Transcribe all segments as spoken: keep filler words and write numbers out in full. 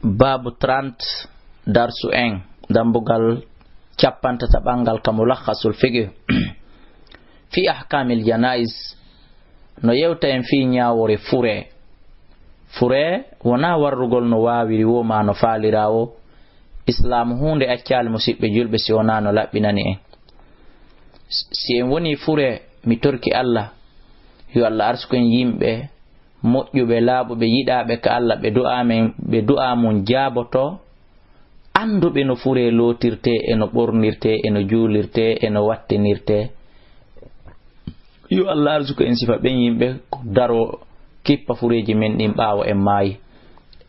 Baabu trente, darsu un, dambugal cappantataɓangal ka Mulakhasul Fiqh. Fi ahkamil janaiz, no yewta en fii ñaawoore furee. Furee wonaa warrugol no waawiri woo maa no faaliraa woo. Islaamu huunde accaali, musiɓɓe julɓe, si wonaa no laɓɓinani en. Si en wonii furee, mi torki Alla, yo Alla arsuku en yimɓe moƴƴuɓe, laaɓuɓe, yiɗaaɓe ka Alla, ɓe du'aa men, ɓe du'aa mun jaaboto, annduɓe no furee lootirtee, e no ɓornirtee, e no juulirtee, e no wattinirtee. Yo Alla arsuku en sifa ɓen yimɓe ko daroo kippa fureeji men ɗin ɓaawo en maayi.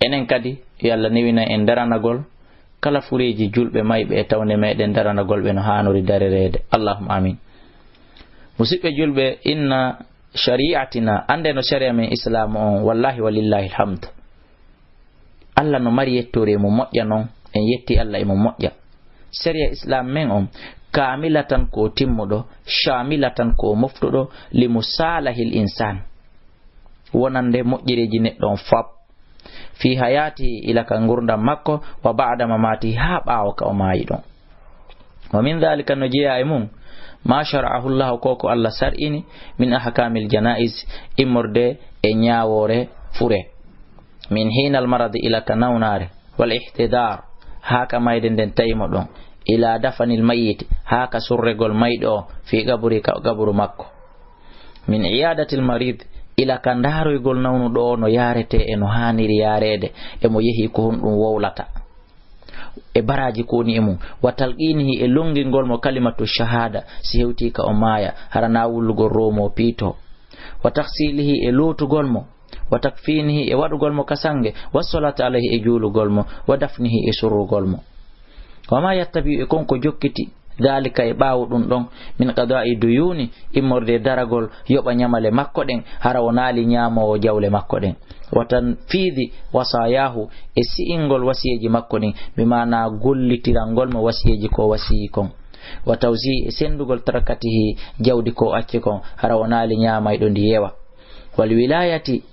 Enen kadi, yo Alla newina en daranagol kala fureeji julɓe mayɓe e tawnde meɗen daranagol ɓe no haanori darereede. Allahumma amin. Musiɓɓe julɓe, inna shari'atina, annde no sharia men Islaamu on, wallahi walillahi alhamd. Alla no mari yettoore e mo moƴƴa non, en yetti Alla e mo moƴƴa. Sharia Islaam men on, kaamilatan ko timmuɗo, shaamilatan ko moftuɗo, li musaalahil insaan. Wonande moƴƴereeji neɗɗo on fop. Fi hayaati, ila ka ngurndan makko, wa ba'da mamaati, haa ɓaawo ka o maayi ɗon. Wa min dhalika, no jeyaa e mun, ma shara'ahu Llahu, ko ko Alla sar'ini, min ahkamil janaiz, immorde e ñaawoore fure. Min hinal maradi, ila ka nawnaare, wal ihtidar, haa ka mayde nden tawi mo ɗon, ila dafanil mayyiti, haa ka surregol mayɗo o, fi qabri, ka qabru makko. Min iyadatil marid, ila ka ndaaroygol nawnuɗo o no yaarete e no haaniri yaareede, e mo yehi ko honɗum wowlata. E baraaji ko woni e mum, wa talqinihi, e longingol mo kalimatu shahada, si hewti ka o maaya, hara na wullugol roomo piito. Wa taghsilihi, e lootugol mo, wa takfinihi, e waɗugol mo ka sange, wa salati alayhi, e juulugol mo, wa dafnihi, e surrugol mo. Wa ma yattabi, e kon ko jokkiti, dhalika, e ɓaawo ɗum ɗon, min qada'i duyuni, immorde daragol yoɓa ñamale makko ɗen, hara o naali ñaamoowo jawle makko ɗen. Wa tanfidi wasayahu, e si'ingol wasiyeeji makko ɗin, bi maana gollitirangol mo wasiyeeji ko wasiyi kon. Wa tawzi, e sendugol tarakatihi, jawdi ko acci kon, hara o naali ñaamayɗo ndi yewa. Wal wilayati,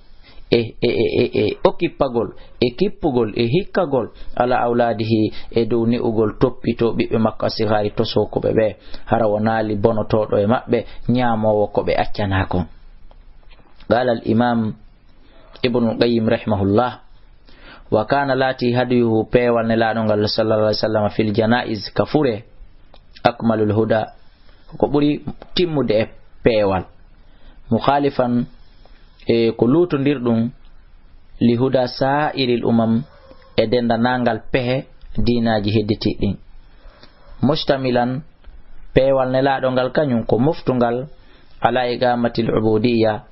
e, e, e, e, e okippagol, e kippugol, e hikkagol, ala awladihi, e dow ne'ugol toppito ɓiɓɓe makko, asighari, tosookuɓe ɓe, hara o naali bonotooɗo e maɓɓe, ñaamoowo ko ɓe accanaa kon. Qala al imam Ibnul Qayyim rahimahullah, wa kana laati hadiyuhu, peewal Nelaaɗo ngal sallallahu alaihi wasallam, fil janaiz, ka fure, akmalul huda, ko ɓuri timmude e peewal, mukhalifan, e ko luutondirɗum, li huda sa'iril umam, e dendanangal pehe diinaaji hedditiiɗi ɗin. Mustamilan, peewal Nelaaɗo ngal kañum ko moftungal ala iqamatil ubudiyya,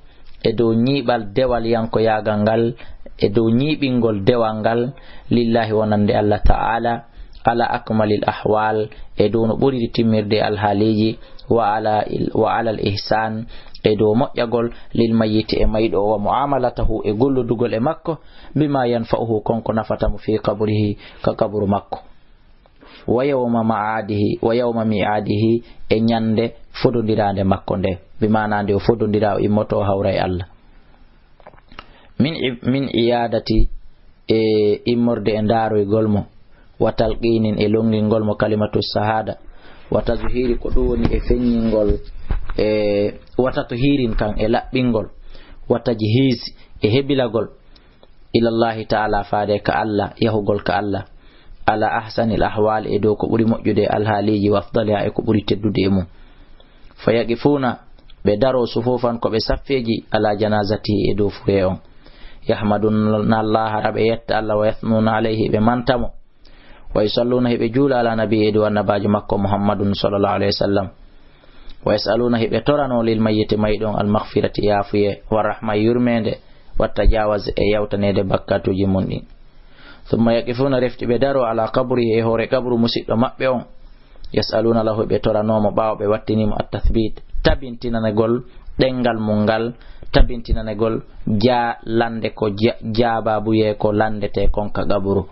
e dow ñiiɓal dewal yankoyaagal ngal, e dow ñiiɓingol dewal ngal lillahi, wonande Allah ta'ala, ala akmalil ahwal, e dow no ɓuriri timmirde alhaaliiji, wa ala, wa alal ihsan, e dow moƴƴagol, lil mayyiti, e mayɗo o, wa muamalatahu, e gollodugol e makko, bima yanfa'uhu, kon ko nafata mo, fi qabrihi, ka qabru makko. Wa yawma ma'adihi, wa yawma mi'adihi, e ñande fodondiraande makko nde, bi maana nde o fodondira o immoto o hawra e Allah. Min i-, min iyadati, e immorde e ndaaroygol mo, wa talqinin, e longingol mo kalimatu shahada, wa tazhiri, ko ɗum woni e feññingol, e wa tathirin kan e laɓɓingol, wa tajhiz, e hebilagol, ilallahi ta'ala, faade ka Allah, yahugol ka Allah, ala ahsanil ahwal, e dow ko ɓuri moƴƴude e alhaaliiji, wa afdaliha, e ko ɓuri teddude e mum. Fa yaqifuna, ɓe daro, sufufan, ko ɓe saffeeji, ala janazatihi, e dow fure on. Yahmaduna Allah, hara ɓe yetta Allah, wa yathnuna alayhi, ɓe manta mo. Wa yusalluna, hiɓe juula, ala nabi, e dow annabaajo makko Muhammadun sallallahu alayhi wa sallam. Wa yas'aluna, hiɓe torano, lil mayyiti, mayɗo on, al maghfirati, yaafuye, wa rahma, yurmeende, wa tajawaz, e yawtaneede bakkatuuji mun ɗin. Thumma yaqifuna, refti ɓe daro, ala qabri, e hoore qabru musiɗɗo maɓɓe on. Yas'aluna lahu, ɓe torano mo ɓaawo ɓe wattini mo at tathbit, tabintinanegol ɗengal mum ngal, tabintinanegol ja-, lande ko ja-, jaababuye ko landete kon ka qabru.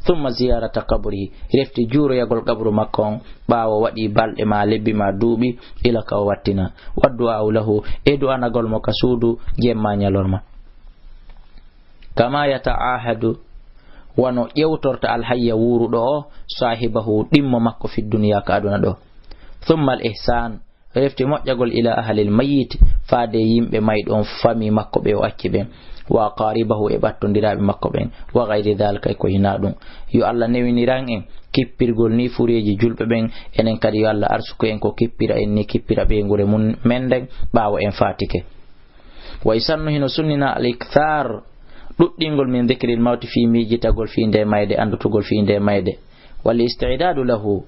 Thumma ziyarata qabrihi, refti juuroyagol qabru makko on, ɓaawo waɗi balɗe ma lebbi ma duuɓi, ila ka o wattina. Wa du'a'u lahu, e du'anagol mo ka suudu jemma ñalorma. Kama yata'ahadu, wano ƴewtorta alhayya wuuruɗo o, saahibahu, ɗimmo makko, fi duniya, ka aduna ɗo. Thumma al ihsan, refti moƴƴagol, ila ahlil mayyit, faade yimɓe mayɗo on, fami makko ɓe o acci ɓen, wa aqaribahu, e ɓattondiraaɓe makko ɓen, wa gayri dhalika, e ko hinaa ɗum. Yo Allah newiniran en kippirgol ni fureeji julɓe ɓen, enen kadi yo Allah arsuku en ko kippira en ni, kippira ɓeynguure mun, men nden, ɓaawo en faatike. Wa yusannu, hino sunnina, al ikthar, ɗuɗɗingol, min dhikril mawti, fii miijitagol fii nde mayde, anndutugol fii nde mayde. Wal isti'dadu lahu,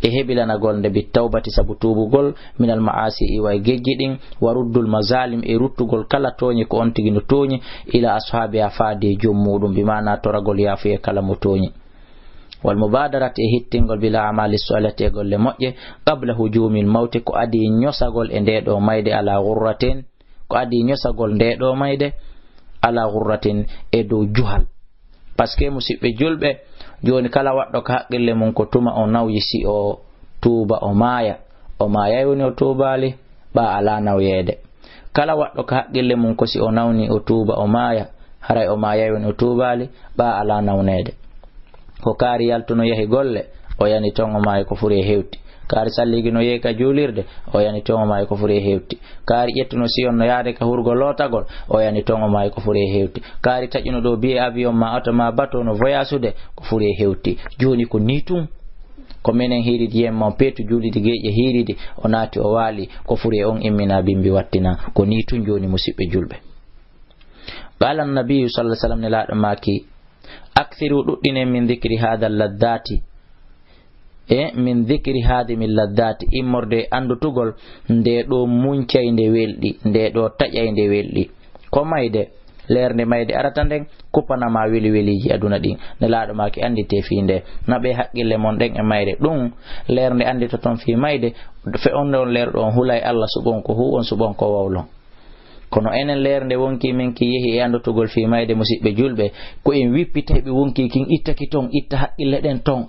e hebilanagol nde, bit tawbati, sabu tuubugol, minal ma'asi, iwa e gejji ɗin, wa ruddul mazalim, e ruttugol kala tooñe ko on tigi no tooñi, ila ashaabiha, faade e joom muɗum, bi maana toragol yaafuye kala mo tooñi. Wal mubadarat, e hittingol, bil a'mali salihati, e golle moƴƴe, qabla hujumil mawti, ko adii ñosagol e nde ɗo mayde, ala ghurratin, ko adii ñosagol nde ɗo mayde, ala ghurratin, e dow juhal. Par ce que, musiɓɓe julɓe, jooni kala waɗɗo ka haqqille mum ko tuma o nawyi si o tuuba o maaya. O maayay woni o tuubaali, ɓa alaa nawyeede. Kala waɗɗo ka haqqille mum ko si o nawni o tuuba o maaya, haray o maayay woni o tuubaali, ɓa alaa nawneede. Ko kaari yaltuno yahi golle, o yani ton o maayi ko furi e hewti. Kaari salligino yehi ka juulirde, o yani ton o maayi ko furi e hewti. Kaari ƴettuno siyon no yaade ka hurgo lootagol, o yani ton o maayi ko furi e hewti. Kaari taƴuno ɗo biye avion ma oto ma bateau no voyasude, ko furi e hewti. Jooni ko nii tun. Ko menen hiiridi yemma on peetu juulidi geeƴe hiiridi, o naati o waali, ko furi e on immina bimbi wattina. Ko nii tun jooni musiɓɓe julɓe. Qala annabiyu sallallahu alaihi wasallam, nelaaɗo maaki, akthiru, ɗuɗɗinen, min dhikri hadha alladhati, e min dhikri hadhimi alladhati, immorde e anndutugol nde ɗo muncaynde welɗi, nde ɗo taƴaynde welɗi. Ko mayde, leernde mayde arata nden, kuppanama weli weliji aduna ɗin. Nelaaɗo maaki anndite fii nde, naɓe haqqille mon ɗen e mayre. Ɗum leernde annditoton fii mayde, fe on ɗon leerɗo on hulay Allah suɓon ko huwon suɓon ko wawlon. Kono enen leernde wonki men ki yehi e anndotugol fii mayde musiɓɓe julɓe, ko en wippitayɓe wonki kin ittaki ton, itta haqqille ɗen ton.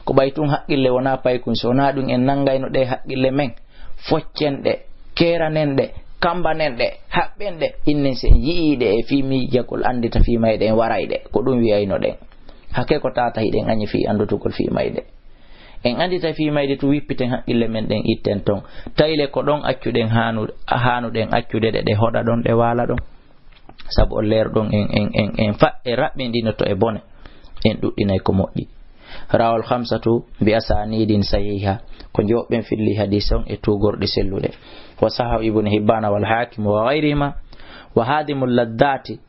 Ko ɓay tun haqqille wonaa paykun, si wonaa ɗum en nanngayno ɗe haqqille men, foccen ɗe, keeranen ɗe, kambanen ɗe, haɓɓen ɗe, innen si en yi'ii ɗe e fii miijagol anndita fii mayɗe en waray ɗe, ko ɗum wi'ayno ɗen. Hakke ko taata hiɗen añi fii anndotugol fii mayɗe. En anndita fii mayde tun, wippiten haqqille men ɗen, itten ton. Tayle ko ɗon accuɗen haanu-, haanuɗen accude ɗe, ɗe hoɗa ɗon, ɗe waala ɗon. Sabu on leer ɗon en, en, en, en fa-, e raɓɓinɗinoto e bone. En ɗuɗɗinay ko moƴƴi. Rawal khamsatu bi asanidin sahiha. Ko joɓɓen filli hadis on e tugorɗe selluɗe. Wa sahahu Ibn Hibban wal Hakim wa ghayrihima. Wa hadimul laddati.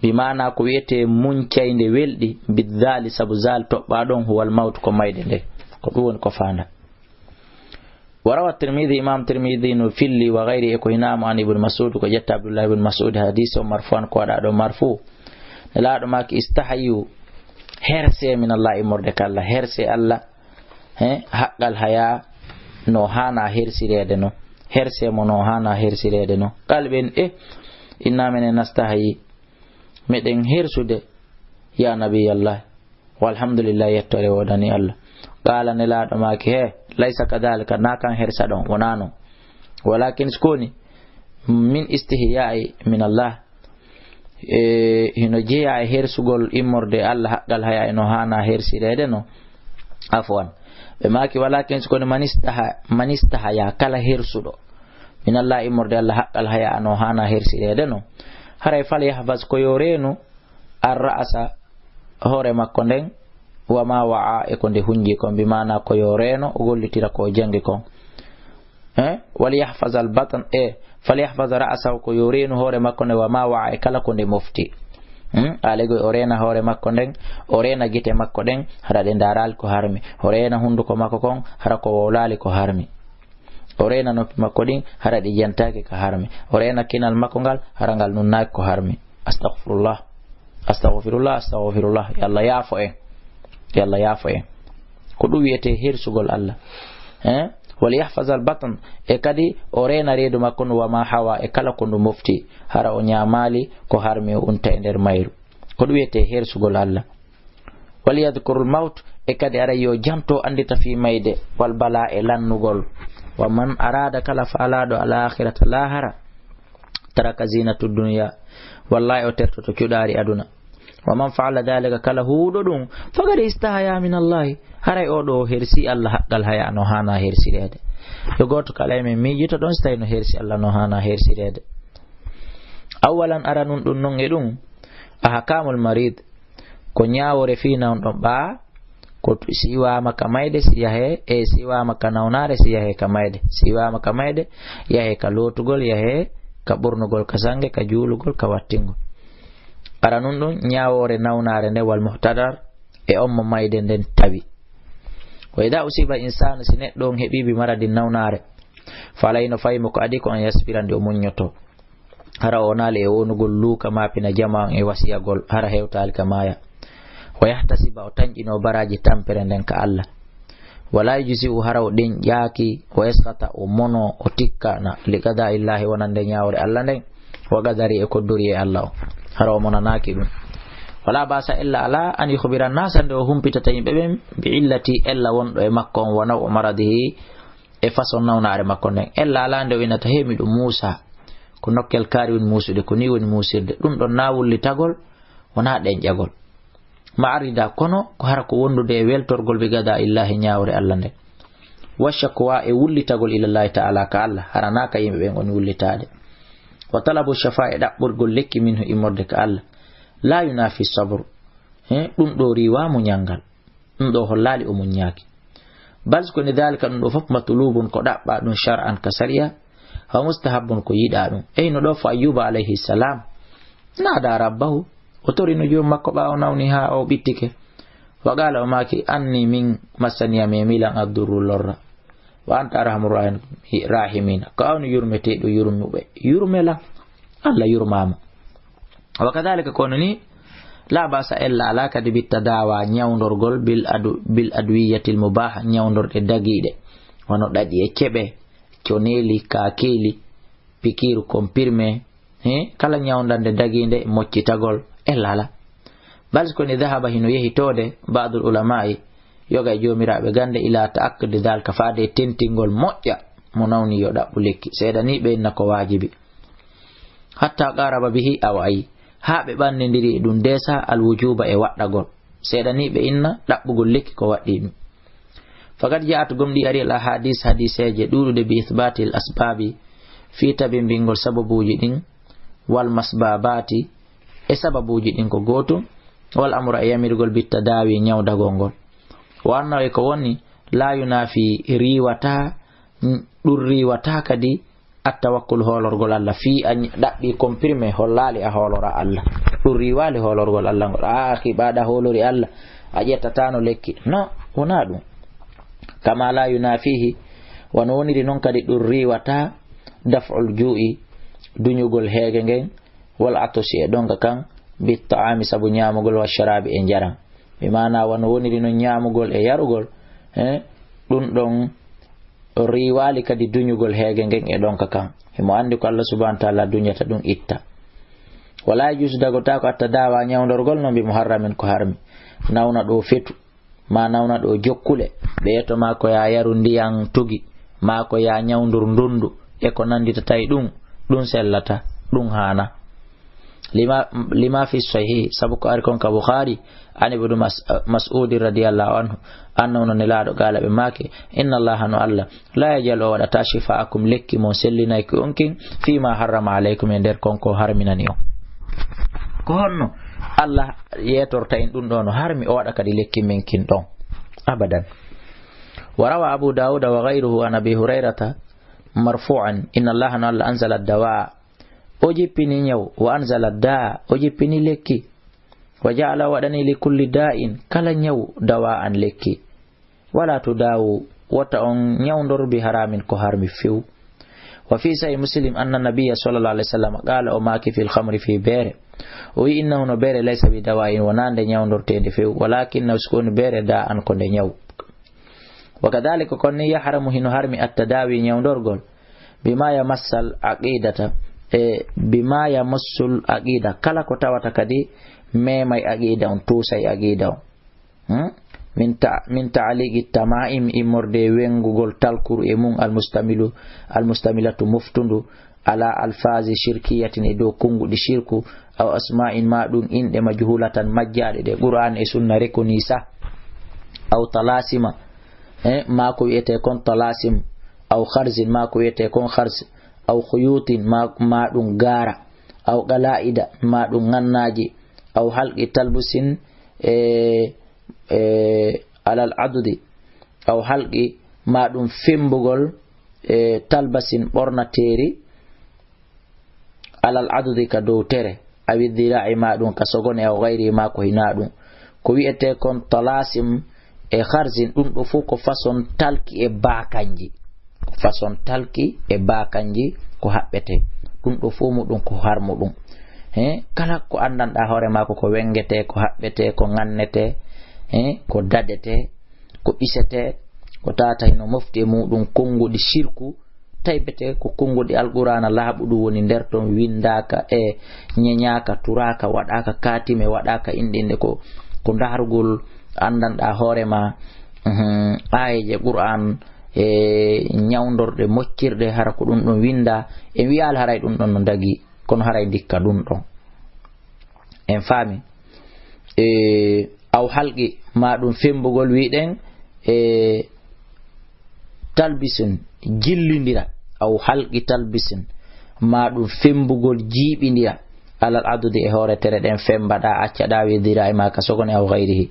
Bi maana ko wi'etee muncaynde welɗi, biddaali, sabu zaal toɓɓaa ɗon, huwal mawtu, ko mayde nde. Ko ɗum woni ko faanda. Wa rawa Tirmidhi, Imam Tirmidhi no filli, wa gayri, e ko hinaamo, an Ibn Mas'ud, ko ƴetta Abdullah Ibn Mas'ud, hadisi o marfu'an, ko waɗaa ɗo marfu. Nelaaɗo maaki, istahayu, herse min Allah, immorde ka Allah, herse Allah. He, haqqal haya no haana hersireede no. Herse mo no haana hersireede no. Qal ɓen, e, inna menen nastahayi. Meɗen hersude, ya nabiyallah. Walhamdulillah, yettore woodani Allah. Qala, nelaaɗo maaki, he, laysa kadhalika, na kan hersa ɗon, wonaa non. Walakin sikoni, min istihya'i min Allah. E, hino jeyaa e hersugol immorde e Allah haqqal haya e no haana hersireede no. Afwan. Ɓe maaki, walakin sikoni man istaha-, man istahaya, kala hersuɗo. Min Allah, immorde Allah haqqal haya no haana hersireede no. Haray fal yahfaz, ko yo reenu, ar ra'asa, hoore makko nden, wa ma wa'a, e ko nde hunji kon, bi maana ko yo reeno, o gollitira ko o jangi kon. Eh? Wal yahfaz al batn, e, fal yahfaz ra'sahu, ko yo reenu hoore makko nde, wa ma wa'a, e kala ko nde mofti. Hmm? Alego o reena hoore makko nden, o reena gite makko ɗen, hara ɗe ndaaraali ko harmi. O reena hunduko makko kon, hara ko wowlaali ko harmi. O reena noppi makko ɗin, hara ɗi jantaaki ko harmi. O reena kinal makko ngal, hara ngal nunnaaki ko harmi. Astaghfirullah. Astaghfirullah, astaghfirullah. Yo Allah yaafo en. Yo Allah yaafo en. Ko ɗum wiyetee hersugol Allah. Eh? Wal yahfaz al batn. E kadi o reena reedu makko ndu, wa ma hawa, e kala ko ndu mofti. Hara o ñaamaali ko harmi, o unta e nder mayru. Ko ɗum wiyetee hersugol Allah. Wal yadhkurul mawt, e kadi aray yo janto anndita fii mayde, wal bala, e lannugol. Wa man arada, kala faalaaɗo, al akhirata, laahara, taraka zinatu dunya, wallahi o tertoto cuɗaari aduna. Wa man fa'ala dhalika, kala huuɗo ɗum, faqad istahaya min Allahi, haray o ɗo hersi Allah haqqal haya no haana hersireede. Yo gooto kala e men miijito ɗon si tawi no hersi Allah no haana hersireede. Awwalan, aranun ɗum non e ɗum, ahkamul marid, ko ñaawoore fii nawɗo ɓaa, ko si iwaama ka mayde si yahee, e si iwaama ka nawnaare si yahee ka mayde. Si iwaama ka mayde, yahee ka lootugol, yahee ka ɓornugol ka sange, ka juulugol, ka wattingol. Aranun ɗum ñaawoore nawnaare nde, wal muhtadar, e on mo mayde nden tawi. Wa idha usiba insaanu, si neɗɗo on heɓii bi maradin nawnaare, falay no fayi mo ko adii ko an yasbira nde o muññoto. Hara o naali e wonugol luuka maapina jama on e wasiyagol, hara hewtaali ka maaya. Wa yahtasiba, o tanƴino baraaji tampere nden ka Allah. Wala yujzi'u, hara o ɗenƴaaki, wa yaskhata, o mono, o tikkana, li qada'illahi, wonande ñaawre Allah nden, wa qadari, e koddori e Allah on. Hara o monanaaki ɗum. Wala ba'sa, ella alaa, an yukhbira nasa, nde o humpitata yimɓe ɓen, bi illati, ella wonɗo e makko on, wa naw'u maradihi, e façon nawnaare makko nden. Ella alaa nde o innata, "He, miɗo muusa." Ko nokkel kaari woni muusude, ko nii woni muusirde. Ɗum ɗon na wullitagol, wonaa ɗenƴagol. Ma'arida, kono ko hara ko wondude e weltorgol bi qada'illahi, ñaawre Allah nden. Wa shakwa, e wullitagol ilallahi ta'ala ka Allah, hara na ka yimɓe ɓen woni wullitaade. Wa talabu shafa, e ɗaɓɓorgol lekki minhu, immorde ka Allah. La yunafi sabr. He, ɗum ɗo riiwa muñal ngal. Ɗum ɗo hollaali o muññaaki. Bal ko ni dhalika, ɗum ɗo fof matlubun, ko ɗaɓɓa ɗum shar'an ka sariya, wa mustahabbun, ko yiɗa ɗum. Eyno ɗo fo Ayyuba alayhi salam naada rabbahu, o torino joom makko ɓaawo nawni haa o ɓittike. Wa qala, o maaki, anni min massaniya me milan addurru lorra. Wa anta arhamur rahim-, rahimina. Ko an yurmeteeɗo yurmuɓe. Yurme lan. Allah yurmaama. Wa kadhalika, kono ni, la basa, ella ala kadi, bittadawa, ñawdorgol, bil adu-, bil adwiyatil mubaha, ñawdorɗe dagiiɗe, wano ɗaɗi e keɓe, coneeli, kaakeeli, pikiiru, comprimé, he, kala ñawdande dagiinde, moccitagol, ella ala. Bal ko ni dhahaba, hino yehi toode, ba'dul ulama'i, yoga e joomiraaɓe gande, ila ta'akkudi dhalika, faade e tentingol moƴƴa, mo nawni yo ɗaɓɓu lekki. Seeɗa ni ɓe inna ko waajibi. Hatta qaraba bihi, awa ayi, haa ɓe ɓannindiri e ɗum deesa, al wujuba, e waɗɗagol. Seeɗa ni ɓe inna ɗaɓɓugol lekki ko waɗɗi ɗum. Faqad ja'at, gomɗi ari, al ahadis, hadiseeje ɗuuɗuɗe, bi ithbatil asbabi, fii tabimbingol sababuuji ɗin, wal masbabati, e sababuuji ɗin ko gootum, wal amru, e yamirgol, bittadawi, ñawdagol ngol. Wa annahu, e ko woni, la yunafi, riiwata, ɗum riiwata kadi, at tawakkul, hoolorgol Allah. Fii a ñ-, ɗaɓɓi comprimé, hollaali a hoolora Allah. Ɗum riiwaali hoolorgol Allah ngol. A, ki ɓaaɗa hoolori Allah, a ƴettatano lekki. No, wonaa ɗum. Kama la yunafihi, wano woniri non kadi ɗum riiwata, daf'ul ju'i, duñugol heege ngen, wal atosi, e ɗonka kan, bit ta'ami, sabu ñaamugol, wa sharabi, e njaram. Bi maana wano woniri non ñaamugol e yarugol, eh, ɗum ɗon riiwaali kadi duñugol heege ngen e ɗonka kan. Himo anndi ko Allah subhanahu wa ta'ala duñata ɗum itta. Wala yajuuzu, dagotaako, attadawa, ñawdorgol non, bi muharramin, ko harmi. Nawna ɗo fetu, ma nawna ɗo jokkule, ɓe yeto ma ko ya yaru ndiyan tugi, ma ko ya ñawdur ndundu, e ko nannditata e ɗum, ɗum sellata, ɗum haana. Lima, lima fi sahih, sabu ko ari kon ka Bukhari, an ibnu Mas-, Mas'ud radiyallahu anhu, annahu, no Nelaaɗo, qala, ɓe maaki, inna Allaha, no Allah, la yaj'alu, o waɗata, shifa'akum, lekki mon sellinayki on kin, fima harrama alaykum, e nder kon ko harminani on. Ko honno Allah yeetorta en ɗum ɗo no harmi, o waɗa kadi lekki men kin ɗon? Abadan. Wa rawa Abu Dawuda wa ghayruhu an Abi Hurayrata marfu'an, inna Allaha, no Allah, anzala dawa, o jippini ñaw, wa anzala da, o jippini lekki, wa ja'ala, o waɗani, li kulli da'in, kala ñaw, dawa'an, lekki. Wala tudawu, wota on ñawdor, bi haramin, ko harmi few. Wa fi sahih Muslim anna nabiyya sallallahu alayhi wasallam qala, o maaki, fil khamri, fi beere. O wi, innahu, no beere, laysa bi dawa'in, wonaa nde ñawdorteende few, walakinnahu, siko woni beere, da'an, ko nde ñaw. Wa kadhalika, kon ni, yahramu, hino harmi, at-tadawi, ñawdorgol, bima yamassal aqidata, e bima yamassul aqida, kala ko tawata kadi memay aqida on, tuusay aqida on. Hmm? Min ta-, min ta'liqi tama'im, immorde e wengugol talkuru e mum, al-mustamilu, al-mustamilatu, moftundu, ala alfazi shirkiyatin, e dow konguɗi shirku, aw asma'in, ma ɗum inɗe majhulatan majjaaɗe ɗe Qur'an e Sunna reconnaît sa, aw talasima, eh, ma ko wi'etee kon talasim, aw kharzin, ma ko wi'etee kon kharz, aw khuyutin, ma, ma ɗum gaara, aw qala'ida, ma ɗum ngannaaji, aw halqi talbusin, e, e, alal adudi, aw halqi, ma ɗum fembugol, e, talbasin ɓornateeri, alal adudi ka dow tere, awi dira'i, ma ɗum ka sogone, aw gayri, ma ko hinaa ɗum. Ko wi'etee kon talasim e kharzin, ɗum ɗo fof ko façon talki e bakanji. Ko façon talki e bakanji ko haɓɓetee. Ɗum ɗo fof muɗum ko har muɗum. He, kala ko anndanɗaa hoore maako ko wengetee, ko haɓɓetee, ko ngannetee, he, ko dadetee, ko ɓisetee, ko tawata hino mofti e muɗum konnguɗi shirku, taybete ko konnguɗi Alqur'aana laaɓuɗum woni nder ton, winndaaka e ñeñaaka, turaaka, waɗaaka kaatime, waɗaaka inɗinde, ko, ko ndaarugol anndanɗaa hoore ma, mhm, aayeeje Qur'aan e ñawndorɗe moccirɗe, hara ko ɗum ɗon winndaa, en wiyaali haray ɗum ɗon no dagii, kono haray ndikka ɗum ɗon. En faami? E, aw halqi, ma ɗum fembugol, wiɗen, e, talbisin, jillindira, aw halqi talbisin, ma ɗum fembugol jiiɓindira, alal adudi e hoore tere ɗen fembaɗa, accaɗa, wi dira'i ma ka sogone, aw gayrihi.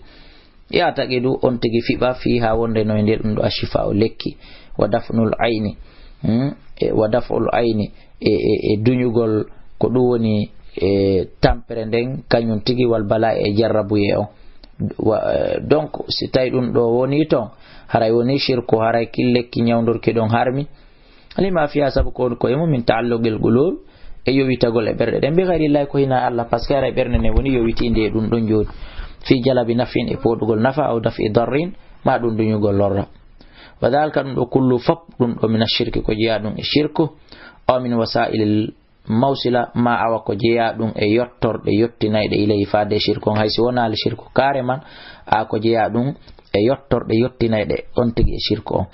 Ya taqidu, on tigi fiɓa, fiha, wonde no e nder ɗum ɗo, ashifa o lekki, wa daf'ul ayni, hmm? E, wa daf'ul ayni, e, e, e duñugol ko ɗum woni, e, tampere nden, kañum tigi, wal bala'i, e jarrabuye on. Wa-, eh, donc, si tawi ɗum ɗo woni ton, haray woni shirku, haray kin lekki ñawndorki ɗon harmi. Lima fiha, sabu ko woni ko e mum, min ta'alluqil qulub, e yowitagol e ɓerɗe ɗen, bi ghayrillahi, ko hinaa Allah, parce que haray ɓernde nden woni yowitiinde e ɗum ɗon jooni. Fi jalabi naf'in, e pooɗugol nafa, aw daf'i darrin, ma ɗum duñugol lorra. Wa dhalika, ɗum ɗo kullu fop, ɗum ɗo mina shirki, ko jeyaa ɗum e shirku, aw min wasa'ilil mawsila, ma awa ko jeyaa ɗum e yottorɗe yottinayɗe ilayhi, faade e shirku on, hay si wonaali shirku kaare man, a ko jeyaa ɗum e yottorɗe yottinayɗe on tigi e shirku on.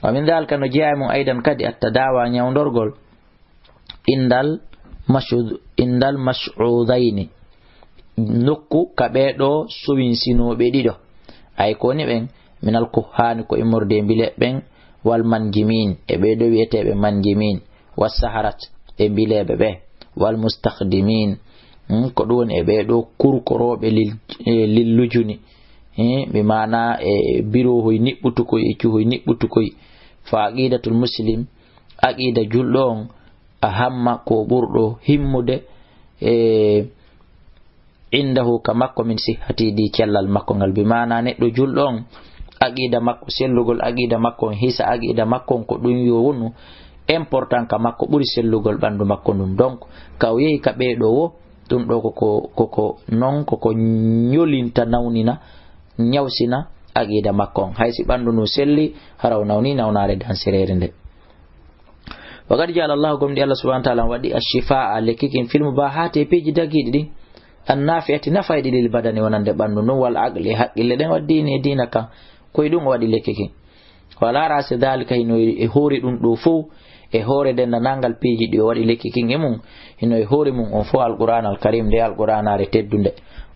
Wa min dhalika, no jeyaa e mum aydan kadi, at-tadawa, ñawndorgol, indal mash'ud-, indal mash'udayni, nokku ka ɓee ɗo sowinsinooɓe ɗiɗo. Ay ko woni ɓen, minal kuhhaani, ko immorde e mbileeɓe ɓen, wal manjimin, e ɓee ɗo wi'eteeɓe manjimin, was saharat, e mbileeɓe ɓe, wal mustakhdimin, hmm, ko ɗum woni e ɓee ɗo kurkorooɓe lil-, eh, lil lujuni, eh, bi maana e birohoy niɓɓutukoy, e cuhoy niɓɓutukoy. Fa aqidatul muslim, aqida julɗo on, a hamma ko ɓurɗo himmude, e, indahu, ka makko, min sihhati, di cellal makko ngal. Bi maana neɗɗo julɗo on, aqida makko sellugol, aqida makko on hisa, aqida makko on ko ɗum yo wonu important ka makko, ɓuri sellugol ɓandu makko ndun. Donc, ka o yehi ka ɓee ɗo wo, ɗum ɗo ko, ko, ko, ko non, ko, ko ñolinta, nawnina, ñawsina aqida makko on. Hay si ɓandu ndun selli, hara o nawni nawnaare dansireere nde. Wa qad ja'ala Allahu, gomɗi Allah subhanahu wa ta'ala waɗi, ash-shifaa, lekki kin, fil mubahati, e piiji dagiiɗi ɗin, an-nafi'ati, nafayɗi, lil badani, wonande ɓandu ndun, wal aqli, e haqqille ɗen, wa dini, e diina kan, ko e ɗum o waɗi lekki kin. Wa ala ra'si dhalika, hino e hoore ɗum ɗo fow, e hoore denndanangal piiji ɗi o waɗi lekki kin e mum, hino e hoore mum on fow Alqur'aan al-Karim, nde Alqur'aanaare teddunde,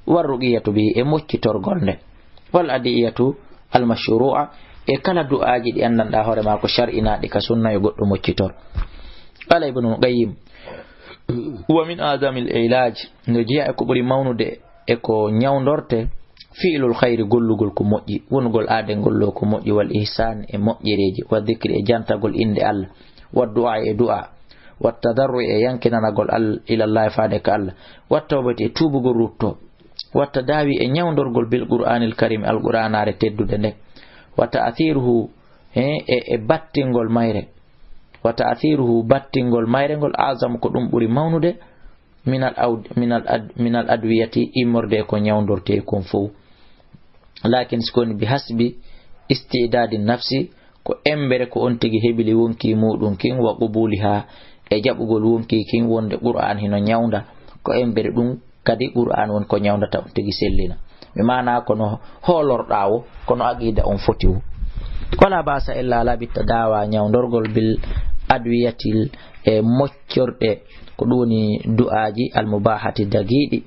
war ruqiyatu bihi, e moccitorgol nde. Wal adiyatu al mashru'a, e kala du'aaji ɗi anndanɗaa hoore maa ko shar'inaaɗi ka sunna yo goɗɗo moccitor. Qala Ibnul Qayyim, wa min a'zamil ilaj, no jeyaa e ko ɓuri mawnude e ko ñawndorte, fi'lul khayri, gollugol ko moƴƴi, wonugol aaden gollo ko moƴƴi, wal ihsan, e moƴƴereeji, wa dhikri, e jantagol innde Allah, wa du'a, e du'a, wa tadarru, e yankinanagol Al-, ilallahi, faade ka Allah, wa tawbati, e tuubugol rutto, wa tadawi, e ñawndorgol bil Qur'anil Karim, Alqur'anaare teddude nde, wa ta'thiruhu, e, e, e battingol mayre, wa ta'thiruhu, battingol mayre ngol, a'zamu, ko ɗum ɓuri mawnude, minal awd-, minal ad-, minal adwiyati, immorde e ko ñawndortee kon fow. Lakin, si ko woni, bi hasbi istidadi nafsi, ko embere ko on tigi hebili wonkii muɗum kin, wa qubuliha, e jaɓugol wonkii kin wonde Qur'aan hino ñawnda, ko embere ɗum kadi Qur'aan woni ko ñawndata on tigi sellina. Mi maana kono hoolorɗaa wo, kono aqida on foti wo. Wala ba'sa, illa alaa, bit tadawa, ñawndorgol, bil adwiyatil, e moccorɗe, ko ɗum woni du'aaji al mubahati dagiiɗi,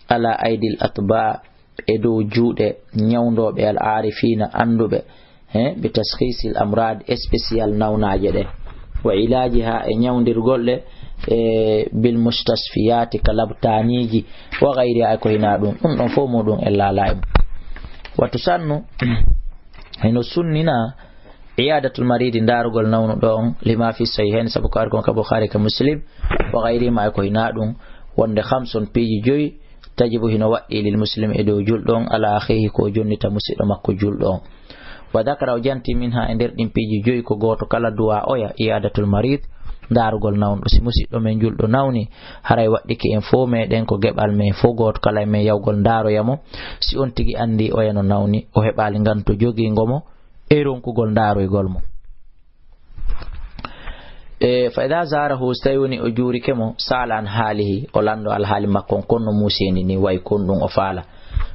ala aydil atba, e dow juuɗe ñawndooɓe al aarifiina annduɓe, he, bi tashkhisil amrad spécial nawnaaje ɗe, wa ilaajiha e ñawndirgol ɗe, e bil mustasfiyaati ka labtaaniiji, wa gayriha e ko hinaa ɗum. Ɗum ɗon fof muɗum en laalaa e mum. Watu sannu, hino sunnina iyadatul maridi, ndaarugol nawnuɗo on, lima fi sahihayn, sabu ko ari kon ka Bukhari ka Muslim, wa gayrihima e ko hinaa ɗum, wonde khamsun piiji joyi, tajibu hino waɗɗi lil muslim e dow julɗo on, ala akhihi ko jonnita musiɗɗo makko julɗo on. Wa dakara o janti minha e nder ɗin piiji joyi ko gooto kala duwa oya, iyadatul marid, ndaarugol nawnuɗo. Si musiɗɗo men julɗo nawni, haray waɗɗike en fof meɗen ko geɓal men fof gooto kala e men yawgol ndaaroya mo. Si on tigi anndi oya no nawni, o heɓaali nganto jogingo mo, e ronkugol ndaaroygol mo. E, fa ida zarahu, so tawi woni o juurike mo, sala an haalihi, o lanndo alhaali makko on, kon no muuseeni ni, way kon ɗum o faala.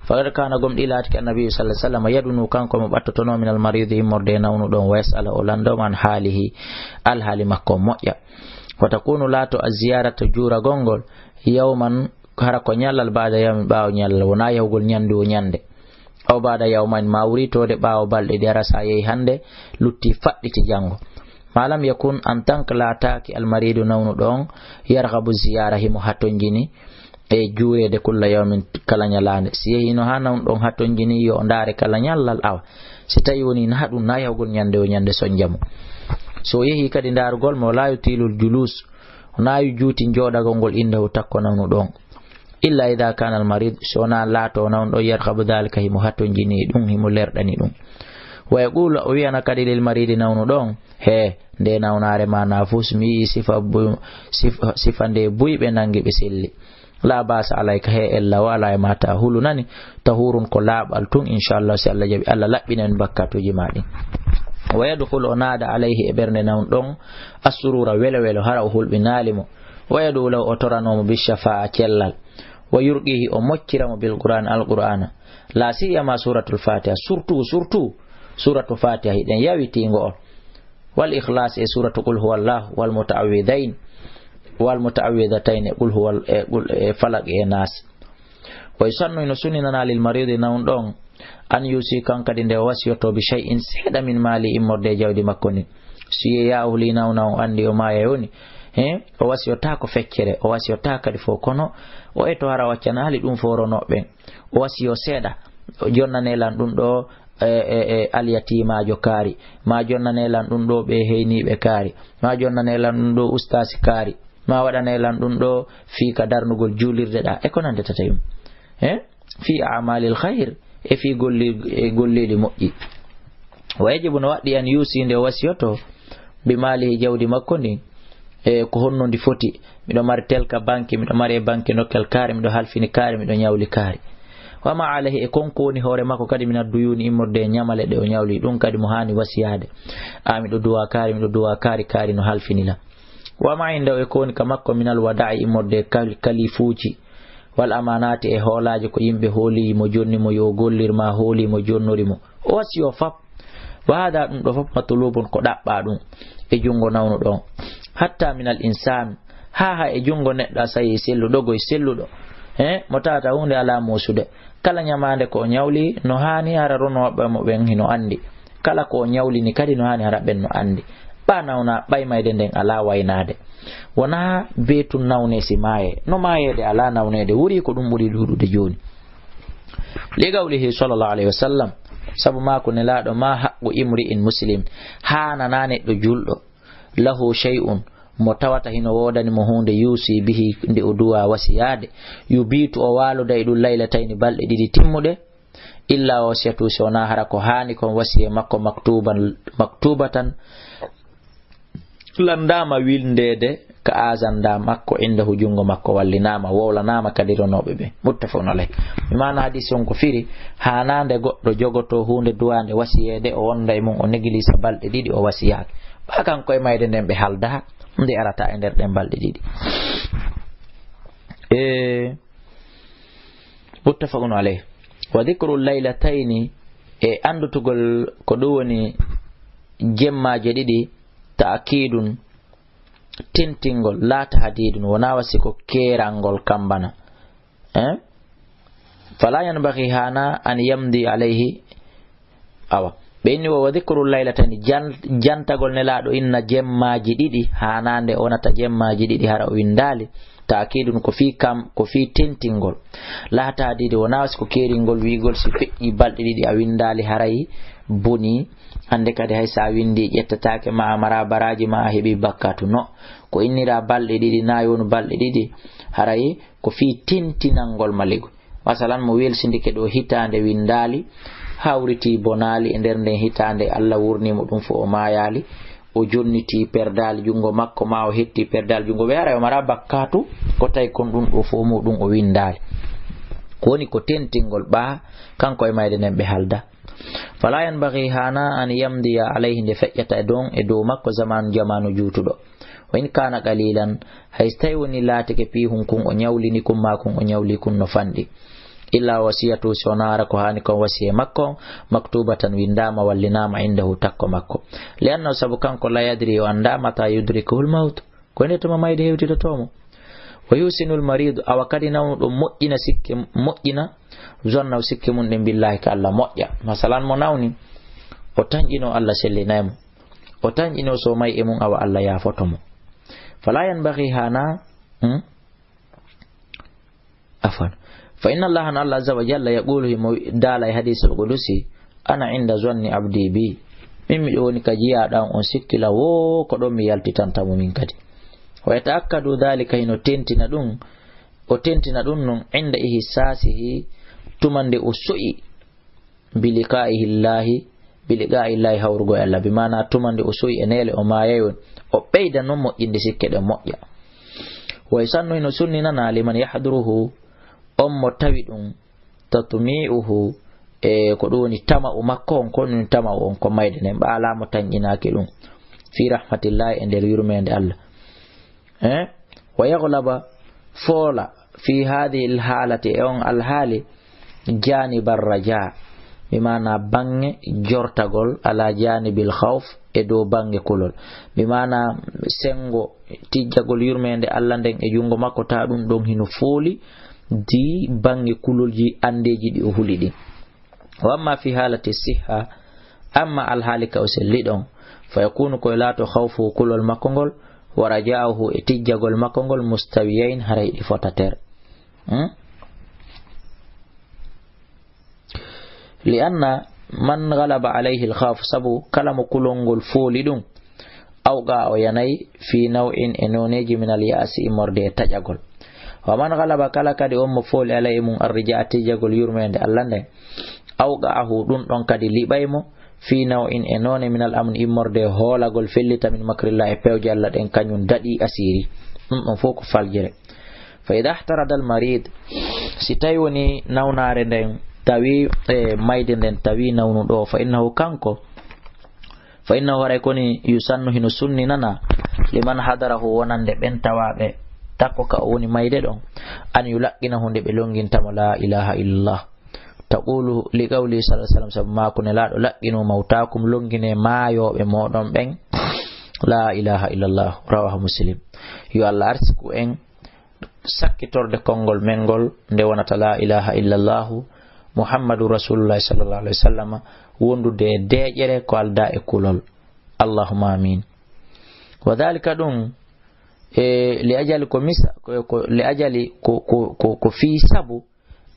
Faqad kana, gom ɗi laatike annabi sallallahu alaihi wasallam, yadunu, kanko mo ɓattotono min almaridi, immorde e nawnuɗo on, wa yasala, o lanndo mo an haalihi, alhaali makko on moƴƴa. Wa takunu, laato, aziyarata, juuragol ngol, yawman, hara ko ñallal, baada yawmin, ɓaawo ñallal, wona yahugol ñannde wo ñannde. Aw baada yawmayn, ma wuritoode ɓaawo balɗe ɗi, hara sa yehi hannde, lutti faɗɗiti janngo. Ma lam yakun, en tant que laataaki almaridu nawnuɗo on, yarghabu ziyara, himo hatonjini e juureede kulla yawmin, kala ñalaande. Si yehino haa nawnuɗo on hatonjini yo o ndaare kala ñallal, awa. Si tawi woni na haɗum na yahugol ñannde wo ñannde sonja mo. So o yehi kadi ndaarugol mo, la yutilul julus, na yu juuti jooɗagol ngol indahu takko nawnuɗo on. Illa ida kana al marid, so wona laato nawnuɗo yarghabu dhalika, himo hatonjini ɗum, himo lerɗani ɗum. Wa yaqulu, o wiyana kadi lil maridi, nawnuɗo on, he, nde nawnaare ma na fus, mi yii sifa bu-, sif-, sifa nde buy ɓe nangi ɓe selli. La basa alayka, he, ella wala e ma, ta hulu nani, tahurun ko laaɓal tun, inchallah, si Allah jaɓi, Allah laɓɓinan bakkatuji ma ɗin. Wa yadkhulu, o naada alayhi e ɓernde nawnuɗo on, assurura welo welo, hara o hulɓinaali mo. Wa yad'u lahu, o toranomo, bi shafa'a, cellal. Wa yurqihi, o moccira mo, bil qur'an, al qur'ana. La siyama suratul fatiha, surtout, surtout, suratu fatiha, hiɗen yawitingo on. Wal ikhlas e suratu qul huwallah, wal muta'awwidhayn, wal muta'awwidhatayn, e qul huwal-, e qul, e falaq e nas. Wa yusannu, ino sunninana, lil maridi, nawnuɗo on, an yusi, kan kadi nde o wasiyoto, bi shay'in, seeɗa, min mali, immorde e jawdi makko ndin. Si yehi ya o huli nawna on, anndi o maaya woni, he, o wasiyotaako feccere, o wasiyotaako kadi fof, kono o eto hara waccanaali ɗum fof ronooɓe ɓen. O wasiyo seeɗa, o jonnane lan ɗum ɗo, e, e, e, alyatimaajo kaari, ma jonnane lan ɗum ɗo ɓe heyniiɓe kaari, ma jonnane lan ɗum ɗo ustaasi kaari, ma waɗane lan ɗum ɗo fii ka darnugol juulirde ɗa, e ko nande tata yum. He? Fii a'malil khayr, e fii golli-, e golleeli moƴƴi. Wa yajibu, no waɗɗi, an yusi, nde o wasiyoto, bi malihi, jawdi makko ndin, e ko honno ndi foti. Miɗo mari tel ka banki, miɗo mari e banki nokkel kaari, miɗo halfini kaari, miɗo ñawli kaari. Wa ma alayhi, e kon ko woni hoore makko kadi, min adduyuni, immorde e ñamale ɗe o ñawli, ɗum kadi mo haani wasiyaade. A, miɗo duwa kaari, miɗo duwa kaari, kaari no halfinila. Wa ma indahu, e ko woni ka makko, minal wada'i, immorde e kal-, kalifuuji, wal amanati, e hoolaaji, ko yimɓe hooli mo, jonni mo yo o gollir, ma hooli mo, jonnori mo. O wasiyo fap. Wa hada, ɗum ɗo fop, matlubun, ko ɗaɓɓa ɗum e junngo nawnuɗo on. Hatta minal insan, haa haa e junngo neɗɗo, a sayi selluɗo, goy selluɗo. He, mo tawata huunde alaa muusude. Kala ñamaande ko o ñawli, no haani hara ronooɓe mo ɓen hino anndi. Kala ko o ñawlini kadi no haani hara ɓen no anndi. Ɓa nawna, ɓay mayde nden alaa waynaade. Wonaa beetun nawne si maaye. No maayeede alaa nawneede wuri, ko ɗum ɓuri ɗuuɗude jooni. Li qawlihi sallallahu alayhi wa sallam, sabu maako Nelaaɗo, ma haqqu imri'in muslim, haananaa neɗɗo julɗo, lahu shay'un, mo tawata hino woodani mo huunde, yusi bihi, nde o duwa wasiyaade, yubitu, o waaloda e ɗum laylatayni, balɗe ɗiɗi timmuɗe, illa wasiyatu, si wonaa hara ko haani kon wasiye makko, maktuban, maktubatan, lanndaama winndeede ka azanda makko, indahu, junngo makko wallinaama, wowlanaama kadi ronooɓe ɓe. Muttafaqun alayh. Bi maana hadis on ko firi, haanaande goɗɗo jogoto huunde duwaande wasiyeede, o wonda e mum, o negilisa balɗe ɗiɗi, o wasiyaaka. Ɓa kanko e mayde nden ɓe halda nde arata e nder ɗen balɗe ɗiɗi. E, muttafaqun alayh. Wa dhikru laylatayni, e anndutugol ko ɗum woni jemmaaje ɗiɗi, ta'kidun, tentingol, laa tahdidun, wonaa wa si ko keerangol kambana. Eh? Fala yanbaghi, haanaa, an yamdi alayhi. Awa. Ɓe inni o wa dhikru laylatayni, jan-, jantagol Nelaaɗo inna jemmaaji ɗiɗi, haanaa nde wonata jemmaaji ɗiɗi hara o winndaali. Taakidun ko fii kam, ko fii tentingol. Laa tahdidi, wonaa si ko keeringol wi'igol si feƴƴi balɗe ɗiɗi a winndaali haray bonii. Hannde kadi hay so a winndii ƴettataake ma a maraa baraaji ma a heɓii bakkaatu. No. Ko inniraa balɗe ɗiɗi naa yoonu balɗe ɗiɗi haray ko fii tentinangol ma leygu. Masalan, mo welsindike ɗo hitaande winndaali, hawritii bonaali e nder nden hitaande, Allah wurnii mo ɗum fof o maayaali, o jonnitii perdaali junngo makko, maa o hettii perdaali junngo, ɓe haray o maraa bakkaatu, ko tawi kon ɗum ɗo fof muuɗum o winndaali. Ko woni ko tentingol ɓaa, kanko e mayde nden ɓe halda. Fala yanbaghi, haanaa, an yamdiya alayhi, nde feƴƴata e don, e dow makko, zamaanu, jamaanu juutuɗo. Wa in kaana qalilan, hay so tawi woni laatike fii hun kun o ñawlini kun maa kun o ñawli kun no fanɗi. Illa wasiyatu, si wonaa hara ko haani kon wasiye makko, maktubatan, winndaama, wallinaama, indahu, takko makko. Li annahu, sabu kanko, la yadri, o anndaa, mata yudrikuhul mawt, ko nde tuma mayde hewtidotoo mo. Wa yuhsinul maridu, awa kadi nawnuɗo moƴƴina sikke, moƴƴina, zannahu, sikke mun ɗen, billahi, ka Allah moƴƴa. Masalan, mo nawni, o tanƴino Allah sellinay mo. O tanƴino so may e mum, awa Allah yaafoto mo. Fala yanbaghi, haanaa, hmm? Afwan. Fa inna Allah, no Allah azza wa jalla, yaqulu, himo daala e hadiisul qudusi, "Ana inda zanni abdi bi." Min miɗo woni ka jiyaaɗo an on sikkila woo ko ɗon mi yaltitanta mo min kadi. Wa yata'akkadu dhalika, hino tentina ɗum, o tentina ɗum non, inda ihsasihi, tuma nde o so'i bi liqa'ihi Llahi, bi liqa'i Llahi, hawrugo e Allah, bi maana tuma nde o so'i e neele o maayay on, o ɓeyda non moƴƴinde sikke ɗen moƴƴa. Wa yusannu, hino sunninana, liman yahduruhu, on mo tawi ɗum, tatmi'uhu, e ko ɗum woni tama'u makko on, ko ɗum tama'u on ko mayde nden, ɓaala mo tanƴinaaki ɗum, fi rahmatillahi, e nder yurmeende Allah. Eh? Wa yaghlaba, foola, fi hadhihi alhalati, e on alhaali, janibar raja, bi maana bange jortagol, ala janibil khawf, e dow bange kulol, bi maana sengo tijjagol yurmeende Allah nden e jungo makko, ta ɗum ɗon hino fooli di bange kulolji andeeji ɗi o huli ɗin. Wa amma fi halati sihha, amma alhaali ka o selli ɗon, fa yakunu, ko e laato, khawfuhu, kulol makko ngol, wa raja'uhu, e tijjagol makko ngol, mustawiyayn, haray ɗi fotater. Hmm? Li anna man ghalaba alayhi al-khawf, sabu kala mo kulol ngol fooli ɗum, awqa, o yanay, fi naw'in, e nooneeji, min al-ya'si, immorde e taƴagol. Wa man ghalaba, kala kadi on mo fooli, alayhi, mum, ar-raja, tijjagol yurmeende Allah nden, awqa'ahu, ɗum ɗon kadi liɓay mo, fi naw'in, e noone, min al-amn, immorde e hoolagol, fellita, min makrillah, e pewje Allah ɗen, kañum daɗi asiri. Ɗum ɗon fof ko faljere. Fa idha ihtarada al-marid, si tawi woni nawnaare nden tawi, e mayde nden tawi nawnuɗo, fa innahu, kanko, fa innahu, haray koni, yusannu, hino sunninana, liman hadarahu, wonande ɓen tawaaɓe takko ka o woni mayde ɗon, an yulaqqinahu, nde ɓe longinta mo la ilaha illallah. Taqulu, li qawli sallallahu alaihi wasallam, sabu maaku Nelaaɗo, laqqinu mawtakum, longine maayooɓe mooɗon ɓen, la ilaha illallah. Rawahu Muslim. Yo Allah arsiku en sakkitorde konngol men ngol, nde wonata la ilaha illallahu Muhammadu Rasulullah sallallahu alaihi wasallam, wondude e deeƴere ko alda e kulol. Allahumma amin. Wa dhalika, ɗum, e, li ajali ko misa, ko, ko, li ajali ko, ko, ko, ko fii sabu,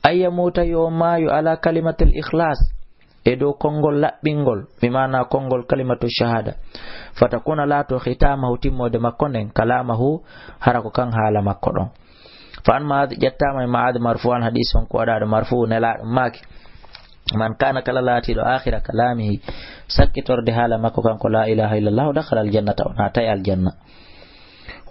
an yamuta, yo maayu, ala kalimatil ikhlas, e dow konngol laɓɓingol, bi maana konngol kalimatu shahada. Fatakuna, laato, khitamahu, timmoode makko nden, kalamahu, hara ko kan haala makko ɗon. Fa an Ma'ad, ƴettaama e Ma'ad marfu'an, hadiis on ko waɗaaɗo marfu, Nelaaɗo maaki, man kana, kala laatiiɗo, akhira kalamihi, sakkitorde haala makko kanko la ilaha illallah, dakhala aljannata, o naatay aljanna.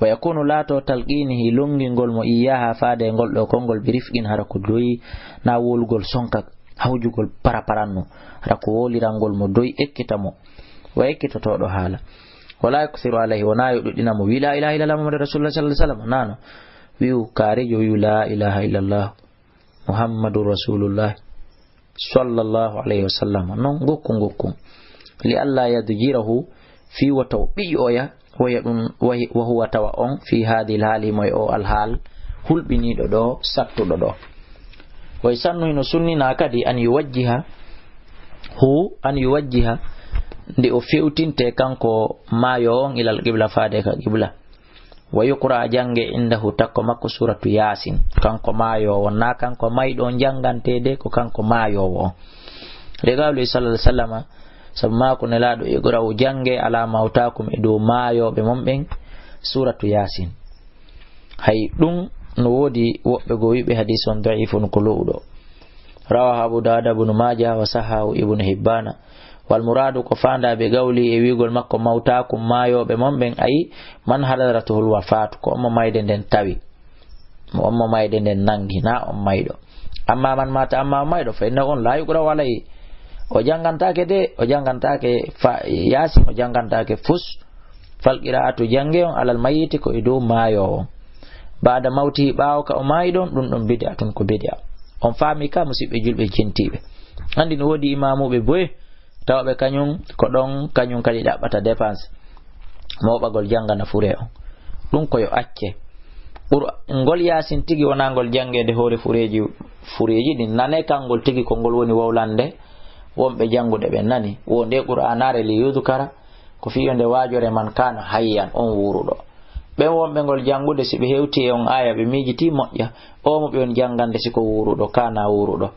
Wa yakunu, laato, talqinihi, longingol mo, iyaha, faade e ngol ɗo konngol, bi rifqin, hara ko doyi, na wolugol sonka, hawjugol paraparanno, hara ko wolirangol mo doyi, ekkita mo, wa ekkitotooɗo haala. Wala yuksiru alayhi, wona yo ɗuɗɗina mo, wi la ilaha illallah Muhammadu Rasulullah sallallahu alaihi wasallam, nano, wi'u kaarejo, wi'u la ilaha illallah Muhammadu Rasulullah sallallahu alaihi wasallam, non ngokku ngokku, li alla yadjirahu, fi wata o ɓiƴoya, Waya ɗum, wahi-, wa huwa, tawa on, fi hadhihi al-hali, mo e o alhaal hulɓiniiɗo ɗo, sattuɗo ɗo. Way sannu hino sunnina kadi an yuwajjiha hu, an yuwajjiha, nde o fewtinte kanko maayo on ilal qibla, faade ka qibla. Wa yuqra, jannge indahu, takko makko, suratu Yaasin. Kanko maayoowo, na kanko mayɗo on janngantede, ko kanko maayoowo on. Li qawli sallallahu alaihi wasallama, sabu maaku Nelaaɗo, iqra'u, jannge, ala mawtakum, e dow maayooɓe mon ɓen, suratu Yaasin. Hay ɗum no woodi woɓɓe goo wiɓe hadiis on da'ifun, ko lo'uɗo. Rawahu Abu Dawud, Ibnu Maaja, wa sahahu Ibnu Hibbaana. Wal muraadu, ko faandaa bi qawli, e wi'ugol makko, mawtakum, maayooɓe mon ɓen, ay, man hadaratuhul wafaatu, ko on mo mayde nden tawi. Mo on mo mayde nden nangi, na on mayɗo. Amma man mata, amma on mayɗo, fa innahu, on, la yuqra'u alayhi. O janngantaake de, o janngantaake fa-, Yaasin, o janngantaake fus. Fal qira'atu, jannge on, alal mayyiti, ko e dow maayoowo. Ba'da mawtihi, ɓaawo ka o maayi ɗon, ɗum ɗon bid'atun, ko bid'a. On faami ka, musiɓɓe julɓe jintiiɓe? Anndi no woodi imaamuɓe boye, tawa ɓe kañum ko ɗon, kañum kadi ɗaɓɓata dépense. Mooɓagol janngana fure on. Ɗum ko yo acce. Qur-, ngol Yaasin tigi wonaa ngol janngeede hoore fureeji, fureeji ɗin. Nane kangol tigi ko ngol woni wowlande wonɓe janngude ɓen nani. Wo nde Qur'aanaare li yudkara, ko fii yo nde waajore man kaana hayyan, on wuuruɗo. Ɓen wonɓe ngol janngude, si ɓe hewti e on aaya, ɓe miijitii, moƴƴa. O mo ɓe on janngande, si ko wuuruɗo, kaana wuuruɗo.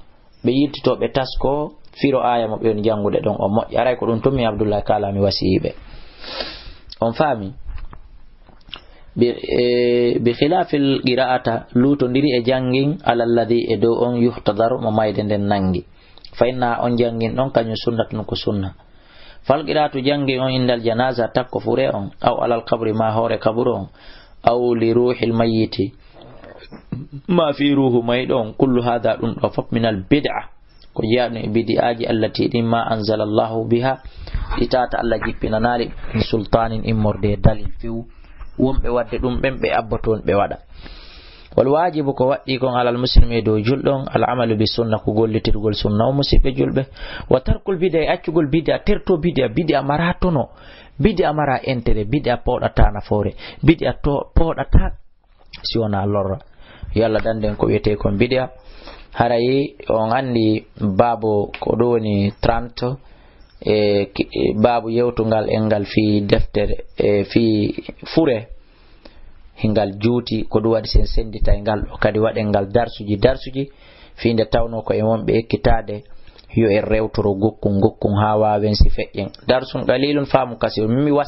Ɓe yiltitoo, ɓe taskoo, firo aaya mo ɓe on janngude ɗon, o moƴƴa. Aray ko ɗum tun mi Abdullahi kaala, mi wasiyii ɓe. On faami? Bi, e, bi khilafil qira'ata, luutondiri e janngin, alalladhi, e dow on, yuhtadaru, mo mayde nden nangi. Fa inna, on janngin ɗon, kañum sunnatun, ko sunna. Fal qira'atu, janngin on, indal janaza, takko fure on, aw alal qabri, ma hoore kaburu on, aw li ruuhil mayyiti, ma fii ruuhu mayɗo on, kullu haadha, ɗum ɗo fof, minal bid'a, ko jeyaaɗum e bidi'aaji, allati, ɗin, ma anzala Allahu biha, ɗi tata Allah jippinanaali, min sultaanin, immorde e dalil few. Wonɓe waɗde ɗum ɓen, ɓe abboto on, ɓe waɗa. Wal waajibu, ko waɗɗii kon, alal muslimi, e dow julɗo on, al amalu bi sunna, ko gollitirgol sunna o, musiɓɓe julɓe. Wa tarkul bid'a, e accugol bid'a, terto bid'a, bid'a mara tono, bid'a mara intérêt, bid'a pooɗata nafoore, bid'a to-, pooɗata si wonaa lorra. Yo Allah dandu en ko wiyetee kon bid'a. Haray on anndi baabu ko ɗum woni trente, e ki-, e baabu yewtungal en ngal fii deftere, e fii fure, hingal juuti, ko ɗum waɗi sen sennditay ngal ɗo. Kadi waɗen ngal darsuji, darsuji, fii nde tawnoo ko e wonɓe ekkitaade, yo en rewtoro gokkun, gokkun haa waawen si feƴƴen. Darsun qalilun faamu kasiirun. Mi wasi-